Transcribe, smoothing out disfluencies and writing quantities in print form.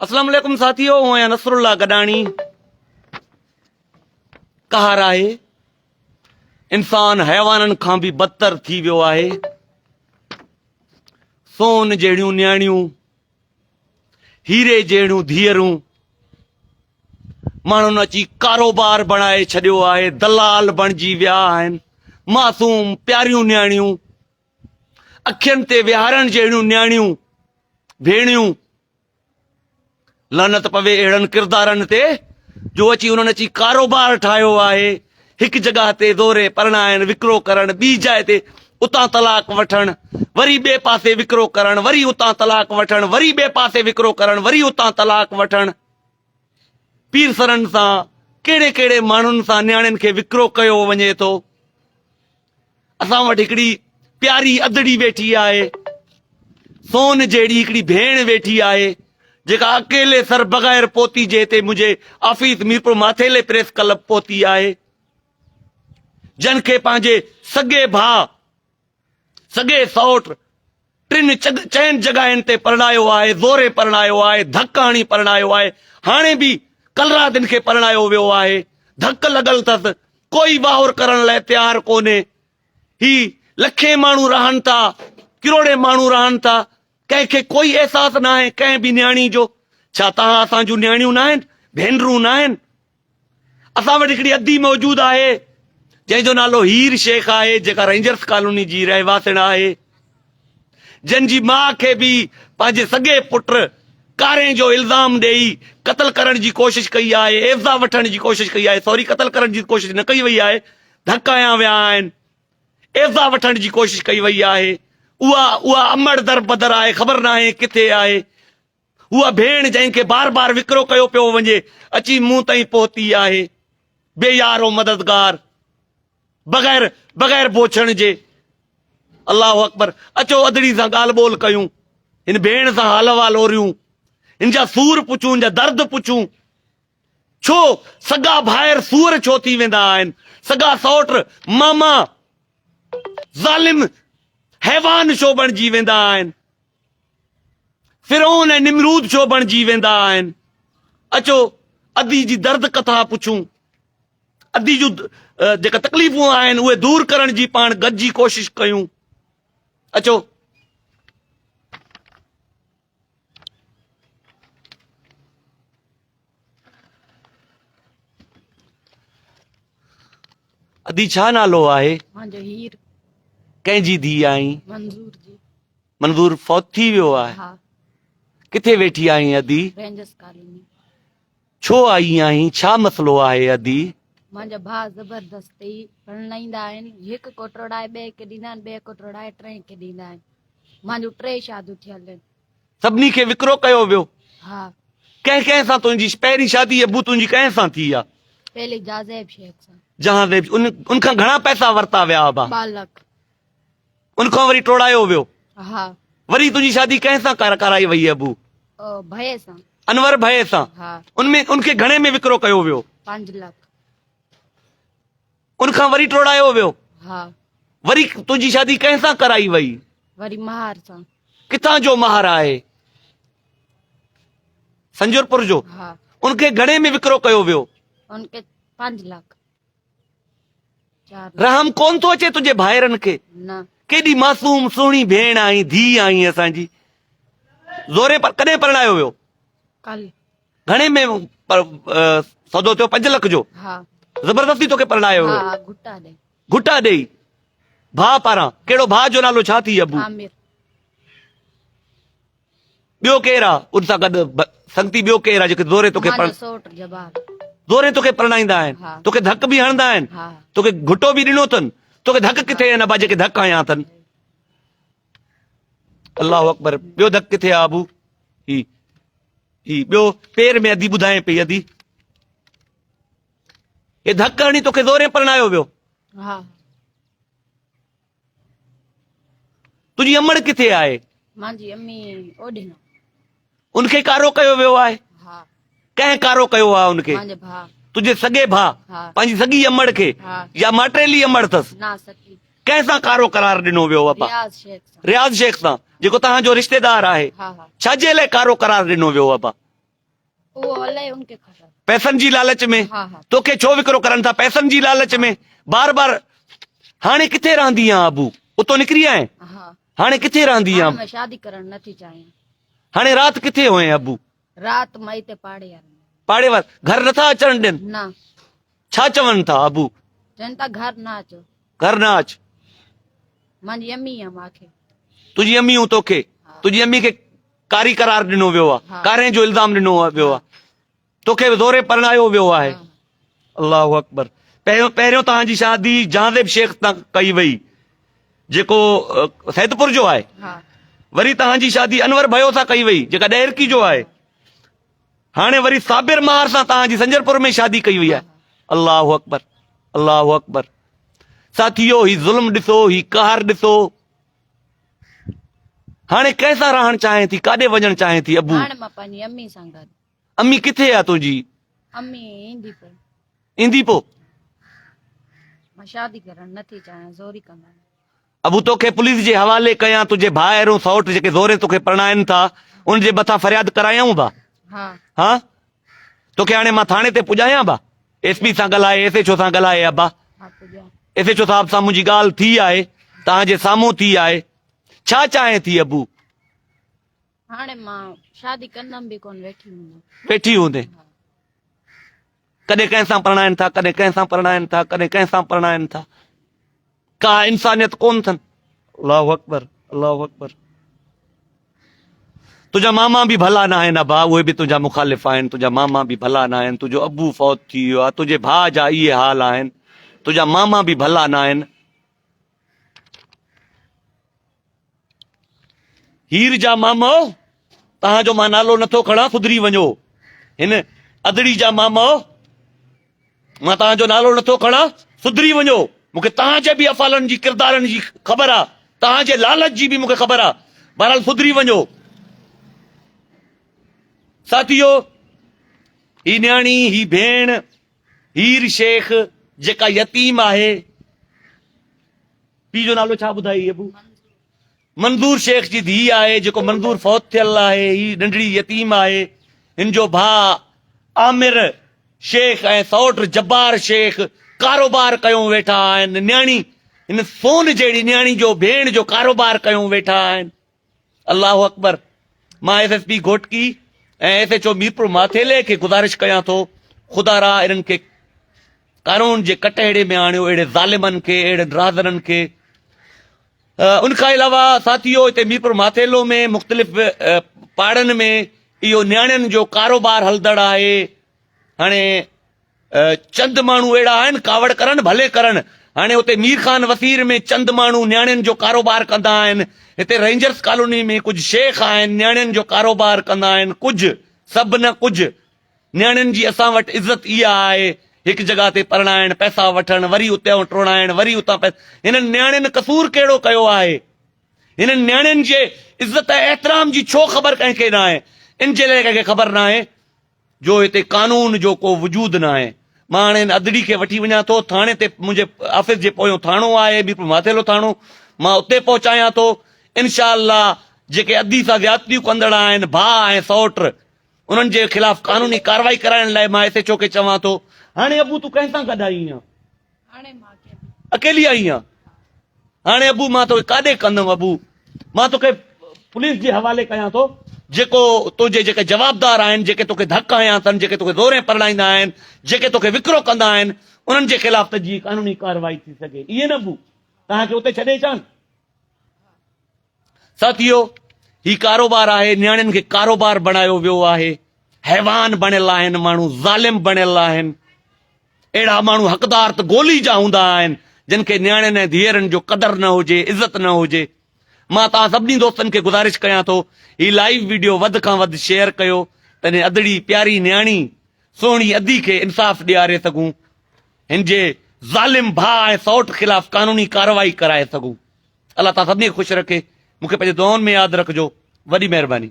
اسلام عليڪم ساٿيو آئون آهيان نصر الله گڏاڻي قهر آهي انسان حيوانن کان به بدتر ٿي ويو آهي سون جهڙيون نياڻيون هيري جهڙيون ڌيئرون ماڻهن اچي ڪاروبار بڻائي ڇڏيو آهي دلال بڻجي ويا آهن معصوم پياريون نياڻيون اکين تي ويهارڻ جهڙيون نياڻيون ڀيڻيون لعنت پوي اهڙن ڪردارن تي جو اچي انهن اچي ڪاروبار ٺاهيو آهي هڪ جڳهه تي زوري پرڻائڻ وڪرو ڪرڻ ٻي جاء تي اتان طلاق وٺڻ وري ٻئي پاسي وڪرو ڪرڻ وري اتان طلاق وٺڻ وري ٻئي پاسي وڪرو ڪرڻ وري اتان طلاق وٺڻ پير سرن سان ڪهڙي ڪهڙي ماڻهن سان نياڻين کي وڪرو ڪيو وڃي ٿو اسان وٽ هڪڙي پياري ادڙي ويٺي آهي، سون جهڙي هڪڙي ڀيڻ ويٺي آهي، جيڪا اڪيلي سر بغير پوتي جي هتي منهنجي آفيس ميرپور ماٿيلي پريس ڪلب پهتي آهي، جن کي پنهنجي سڳي ڀاء، سڳي سئوٽ ٽن چئن جڳهين تي پرڻايو آهي، زوري پرڻايو آهي، ڌڪ هڻي پرڻايو آهي، هاڻي به ڪلرادين کي پرڻايو ويو آهي، ڌڪ لڳل اٿس، ڪوئي واهر ڪرڻ لاء تيار ڪونهي، هي لکين ماڻهو رهن ٿا، ڪروڙين ماڻهو رهن ٿا، ڪنهن کي ڪوئي احساس ناهي ڪنهن به نياڻي جو، ڇا توهان اسان جون نياڻيون ناهن، ڀينرون ناهن؟ اسان وٽ هڪڙي ادي موجود آهي جنهن جو نالو هير شيخ آهي جيڪا رينجرس ڪالوني جي رهواسڻ آهي جن جي ماء کي به پنهنجي سڳي پٽ ڪارين جو الزام ڏيئي قتل ڪرڻ جي ڪوشش ڪئي آهي ايذا وٺڻ جي ڪوشش ڪئي آهي سوري قتل ڪرڻ جي ڪوشش نه ڪئي وئي آهي ڌڪ هنيا ويا آهن ايذا وٺڻ جي ڪوشش ڪئي وئي آهي اها اها امڙ در بدر آهي خبر ناهي ڪٿي آهي اها ڀيڻ جنهن کي بار بار وڪرو ڪيو پيو وڃي، اچي مون تائين پهتي آهي. بي يار و مددگار، بغير بغير بوڇڻ جي. الله اڪبر! اچو ادڙي سان ڳالهه ٻولهه ڪيون، هن ڀيڻ سان حال احوال اوريون، هن جا سور پڇون، هن جا درد پڇون. ڇو سڳا ڀائر سوئر ڇو ٿي ويندا آهن؟ سڳا سئوٽ، ماما، ظالم، حيوان ڇو بڻجي ويندا آهن؟ فرعون ۽ نمرود ڇو بڻجي ويندا آهن؟ اچو ادي جي درد ڪٿا پڇون. ادي جون جيڪا تڪليفون آهن اهي دور ڪرڻ جي پاڻ گڏجي ڪوشش ڪيون. اچو. ادي ڇا نالو آهي؟ منهنجو هير. ڪنهن جي ڌيء آهين؟ منظور جي. منظور فوت ٿي ويو آهي؟ ها. ڪٿي ويٺي آهين ادي؟ Rangers colony. ڇو آئي آهين ڇا مسئلو آهي ادي؟ منهنجا ڀاء زبردستي پرڻائيندا آهن هڪ ڪوٽ روڙائي ٻئي کي ڏيندا آهن ٻئي ڪوٽ روڙائي ٽئين کي ڏيندا آهن منهنجون ٽي شاديون ٿيل آهن. سڀني کي وڪرو ڪيو ويو؟ ها. ڪنهن ڪنهن سان تنهنجي پهرين شادي ابو تنهنجي ڪنهن سان ٿي آ؟ پهلي جهانزيب شيخ سان. جهانزيب ان ان کان گهڻا پئسا ورتا ويا ابا؟ 2 لک. ان کان وري ٽوڙايو ويو؟ ها. وري تنهنجي شادي ڪنهن سان ڪرائي وئي ابو؟ ڀئي سان. انور ڀئي سان؟ ها. ان ۾ ان کي گهڻي ۾ وڪرو ڪيو ويو؟ 5 لک. ان کان وري ٽوڙايو ويو؟ ها. وري تنهنجي شادي ڪنهن سان ڪرائي وئي؟ وري مهار سان. ڪٿان جو مهار آهي؟ سنجرپور جو؟ ها. ان کي گهڻي ۾ وڪرو ڪيو ويو؟ ان کي 5 لک. رحم ڪون ٿو اچي تنهنجي ڀائرن کي؟ نه. ڪيڏي معصوم سهڻي ڀيڻ آهين، ڌيء آهين اسان جي. زوري پر ڪڏهن پرڻايو ويو؟ ڪل. گهڻي ۾ سودو ٿيو؟ 5 لک جو؟ ها. زبردستي توکي پرڻايو ويو؟ ها، گهٽا ڏئي. گهٽا ڏئي. ڀاء پاران ڪهڙو ڀاء جو نالو ڇا ٿي ابو؟ عامر. ٻيو ڪير آ ان سان گڏ سنگتي ٻيو ڪير آ جيڪي زوري توکي پرڻ سوٽ جبار زوري توکي پرڻائيندا آهن توکي ڌڪ به هڻندا آهن توکي گهٽو به ڏنو اٿن توکي ڌڪ ڪٿي آهن ابا جيڪي ڌڪ هنيا اٿن الله اڪبر ٻيو ڌڪ ڪٿي آ ابو هي هي ٻيو پير ۾ ادي ٻڌائين پئي ادي هي ڌڪ هڻي توکي زوري پرڻايو ويو ها تنهنجي امڙ ڪٿي آهي؟ مانجي امي اوڏي نه. ان کي ڪارو ڪيو ويو آهي؟ ها. ڪنهن ڪارو ڪيو آهي ان کي؟ مانجي ڀاء. تنهنجي سڳي ڀاء؟ ها. پنهنجي سڳي امڙ کي؟ ها. يا ماٽيلي امڙ اٿس؟ نه سڳي. ڪنهن سان ڪارو قرار ڏنو ويو ابا؟ رياض شيخ سان. رياض شيخ سان جيڪو توهان جو رشتيدار آهي. ها ها. ڇا جي لاء ڪارو قرار ڏنو ويو ابا؟ اهو الائي ان کي خبر. پئسن جي لالچ ۾؟ ها ها. توکي ڇو وڪرو ڪرن ٿا؟ پئسن جي لالچ ۾؟ بار بار هاڻي ڪٿي رهندي آن ابو؟ اتو نڪري آئين؟ ها. هاڻي ڪٿي رهندي هاڻي آن؟ مان شادي ڪرڻ نٿي چاهيان. هاڻي رات ڪٿي هئين ابو؟ رات مان هتي پاڙي وارن ۾. پاڙي وار گهر نٿا اچڻ ڏين؟ نه. ڇا چون ٿا ابو؟ چون ٿا گهر نه اچو. گهر نه اچ. مانجي امي آ ماکي. تنهنجي امي هون توکي. تنهنجي امي کي ڪاري قرار ڏنو ويو آ. ڪارين جو الزام ڏنو ويو آ. توکي به زوري پرڻايو ويو آهي. الله اڪبر. پهريون پهريون توهان جي شادي جهانزيب شيخ سان ڪئي وئي جيڪو سيدپور جو آهي. وري توهان جي شادي انور ڀيو سان ڪئي وئي جيڪا ڏهرڪي جو آهي. هاڻي وري صابر مهار سان توهان جي سنجرپور ۾ شادي ڪئي وئي آهي. الله اڪبر الله اڪبر. ساٿيو هي ظلم ڏسو هي قهر ڏسو. هاڻي ڪنهن سان رهڻ چاهين ٿي ڪاڏي وڃڻ چاهين ٿي ابو؟ هاڻي مان پنهنجي امي سان گڏ. امي ڪٿي آ تنهنجي؟ امي ايندي پو. ايندي پو؟ مان شادي ڪرڻ نٿي چاهيان زوري ڪندا. ابو توکي پوليس جي حوالي ڪيان تنهنجي ڀائر ۽ سئوٽ جيڪي زوري توکي پرڻائن ٿا ان جي مٿان فرياد ڪرايائون با؟ ها. ها؟ توکي هاڻي مان ٿاڻي تي پڄايان با؟ ايس پي سان ڳالهائي ايس ايڇ او سان ڳالهائي ابا. ها پڄاء. ايس ايڇ او صاحب سان منهنجي ڳالهه ٿي آهي توهان جي سامهون ٿي آهي ڇا چاهين ٿي ابو؟ هاڻي مان شادي ڪندم به ڪون ويٺي هوندم. ويٺي هوندين. ڪڏهن ڪنهن سان پرڻائن ٿا ڪڏهن ڪنهن سان پرڻائن ٿا ڪڏهن ڪنهن سان پرڻائن ٿا ڪا انسانيت ڪون ٿن. الله اڪبر الله اڪبر. تنهنجا ماما به ڀلا نه آهن ابا اهي به تنهنجا مخالف آهن تنهنجا ماما به ڀلا نه آهن تنهنجو ابو فوت ٿي ويو آهي تنهنجي ڀاء جا اهي حال آهن تنهنجا ماما به ڀلا نه آهن. هير جا مامؤ، توهان جو مان نالو نٿو کڻان، سڌري وڃو. هن ادڙي جا مامؤ، مان توهان جو نالو نٿو کڻان، سڌري وڃو. مون کي توهان جي به افعالن جي، ڪردارن جي خبر آ، توهان جي لالچ جي به مون کي خبر آ. بهرحال سڌري وڃو. ساٿيو، هي نياڻي، هي ڀيڻ، هير شيخ، جيڪا يتيم آهي، پيء جو نالو ڇا ٻڌائي ابو؟ منظور شيخ جي ڌيء آهي، جيڪو منظور فوت ٿيل آهي، هي ننڍڙي يتيم آهي، هن جو ڀاء عامر شيخ ۽ سئوٽ جبار شيخ ڪاروبار ڪيون ويٺا آهن، نياڻي هن سون جهڙي نياڻي جو ڀيڻ جو ڪاروبار ڪيون ويٺا آهن. الله اڪبر مان S S P Ghotki ۽ S H O Mirpur Mathelo کي گذارش ڪيان ٿو خدا را انهن کي قانون جي ڪٽهڙي ۾ آڻيو اهڙي ظالمن کي اهڙن راهزنن کي ان کان علاوه ساٿيو هتي ميرپور ماٿيلو ۾ مختلف پاڙن ۾ اهو نياڻين جو ڪاروبار هلندڙ آهي هاڻي چند ماڻهو اهڙا آهن ڪاوڙ ڪرن ڀلي ڪرن هاڻي اتي مير خان وسير ۾ چند ماڻهو نياڻين جو ڪاروبار ڪندا آهن هتي رينجرس ڪالوني ۾ ڪجهه شيخ آهن نياڻين جو ڪاروبار ڪندا آهن ڪجهه سڀ نه ڪجهه نياڻين جي اسان وٽ عزت اها آهي هڪ جڳهه تي پرڻائڻ پئسا وٺڻ وري اتي ٽوڙائڻ وري اتان پئسا هنن نياڻين قصور ڪهڙو ڪيو آهي هنن نياڻين جي عزت ۽ احترام جي ڇو خبر ڪنهن کي ناهي ان جي لاء ڪنهن کي خبر ناهي جو هتي قانون جو ڪو وجود ناهي. مان هاڻي هن ادڙي کي وٺي وڃان ٿو، ٿاڻي تي منهنجي آفيس جي پويون ٿاڻو آهي، ميرپور ماٿيلو ٿاڻو، مان اتي پهچايان ٿو. انشاء الله جيڪي ادي سان زيادتيون ڪندڙ آهن، ڀاء ۽ سئوٽ، انهن جي خلاف قانوني ڪارروائي ڪرائڻ لاء مان ايس ايڇ او کي چوان ٿو. هاڻي ابو تون ڪنهن سان گڏ آئي آهين؟ اڪيلي آئي آهيان. هاڻي ابو مان توکي ڪاڏي ڪندم ابو مان توکي پوليس جي حوالي ڪيان ٿو جيڪو تنهنجي جيڪي جوابدار آهن جيڪي توکي ڌڪ هنيا اٿن جيڪي توکي زورين پرڻائيندا آهن جيڪي توکي وڪرو ڪندا آهن انهن جي خلاف ته جيئن قانوني ڪارروائي ٿي سگهي ائين نه ابو توهان کي اتي ڇڏي اچان ساٿيو هي ڪاروبار آهي نياڻين کي ڪاروبار بڻايو ويو آهي حيوان بڻيل آهن ماڻهو ظالم بڻيل آهن اهڙا ماڻهو حقدار ته گولي جا هوندا آهن جن کي نياڻين ۽ ڌيئرن جو قدر نه هجي عزت نه هجي مان توهان سڀني دوستن کي گذارش ڪيان ٿو هي لائيو ويڊيو وڌ کان وڌ شيئر ڪيو تڏهن ادڙي پياري نياڻي سهڻي ادي کي انصاف ڏياري سگهون هن جي ظالم ڀاء ۽ سئوٽ خلاف قانوني ڪارروائي ڪرائي سگهون الله توهان سڀني کي خوش رکي مون کي پنهنجي دعائن ۾ ياد رکجو وڏي مهرباني.